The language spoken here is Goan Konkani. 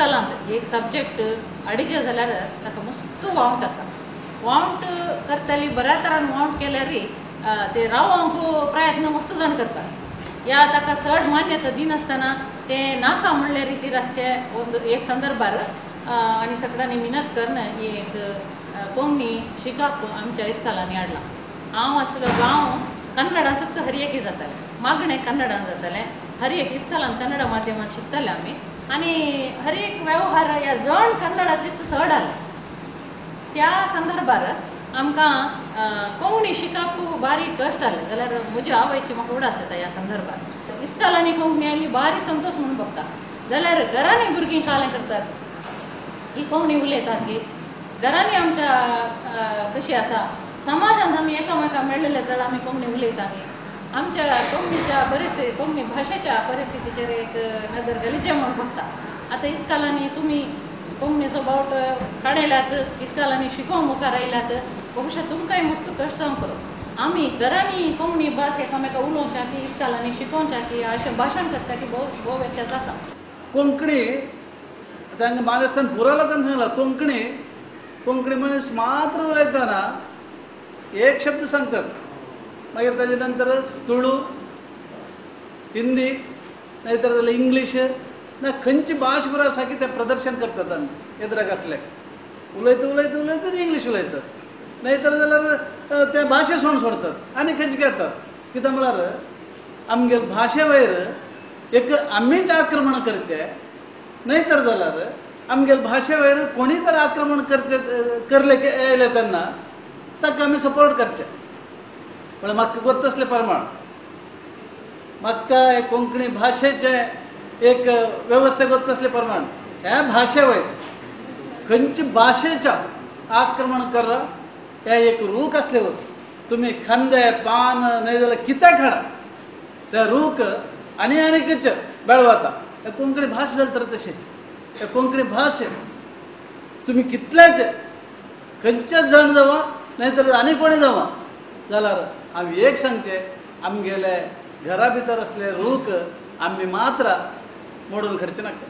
इस्कालांत एक सब्जेक्ट अडिचे जाल्यार ताका मस्त वावंट आसा. वावंट करतली बऱ्या तरान वावंट केल्यार ते रावोंक प्रयत्न मस्त जाण करतात. या ताका चड मान्यता दिनासतना ते नाका म्हणल्या रितीर आसचे ಒಂದು एक संदर्भार आनी सगळ्यांनी मिनत करून ही एक कोंकणी शिकाप आमच्या इस्कालांनी हाडला. हांव आसलो गांव कन्नडांतूच हर एक जातालें, मागणें कन्नडान जातालें, हर एक इस्कालान कन्नड माध्यमान शिकताले आमी आनी हर एक व्यवहार ह्या जण कन्नडांतलीच चड आसले. त्या संदर्भार आमकां कोंकणी शिकप बारीक कश्ट आसलें. जाल्यार म्हज्या आवयची म्हाका उडास येता ह्या संदर्भार. इस्कालांनी कोंकणी आयली बारी संतोश म्हणून बघता. जाल्यार घरांनी भुरगीं कालें करतात ही कोंकणी उलयतात की घरांनी आमच्या कशी आसा समाजांत आमी एकामेका मेळ्ळेले जाल्यार आमी कोंकणी उलयता की आमच्या कोंकणीच्या परिस्थिती कोंकणी भाशेच्या परिस्थितीचेर एक नदर घालीचे म्हणून बघता. आतां इस्कालांनी तुमी कोंकणीचो बावटो काडयल्यात, इस्कालांनी शिकोवंक मुखार आयल्यात, बहुशा तुमकांय मस्त कश्ट जावंक पुरो. आमी घरांनी कोंकणी भास एकामेका उलोवच्या की इस्कालांनी शिकोवच्या की अशें भाशण करच्या की भोव भोव व्यत्यास आसा. कोंकणी आतां हांगा मानेस्तान पुरा लोकांनी सांगलां कोंकणी कोंकणी मनीस मात्र उलयतना एक शब्द सांगतात, मागीर ताजे नंतर तुळू हिंदी नाही तर जाल्यार इंग्लीश ना खंयची भाश बरो आसा की तें प्रदर्शन करतात आमी एदराक आसले उलयता उलयता उलयता इंग्लीश उलयतात नाही तर जाल्यार ते भाशे सोडून सोडतात आनी खंयचे घेतात. कित्याक म्हळ्यार आमगेले भाशे वयर एक आमीच आक्रमण करचें नाही तर जाल्यार आमगेले भाशे वयर कोणी तर आक्रमण करचे करले येयले तेन्ना ताका आमी सपोर्ट करचे. पण म्हाका गोत्तसले प्रमाण म्हाका कोंकणी भाशेचें एक वेवस्था गोत्तसले प्रमाण ह्या भाशे वयर खंयचे भाशेच्या आक्रमण कर हे एक रूख आसले वर तुमी खांदे पान नाही जाल्यार कितें काडा त्या रूख आनी आनीकच बेळवाता. कोंकणी भास जाली तर तशीच कोंकणी भास तुमी कितलेच खंयचेच जाण जावं नाही तर आनी कोणी जावं जाल्यार हांव एक सांगचें आमगेले घरा भितर आसले रूख आमी मात्र मोडून काडचे नाका.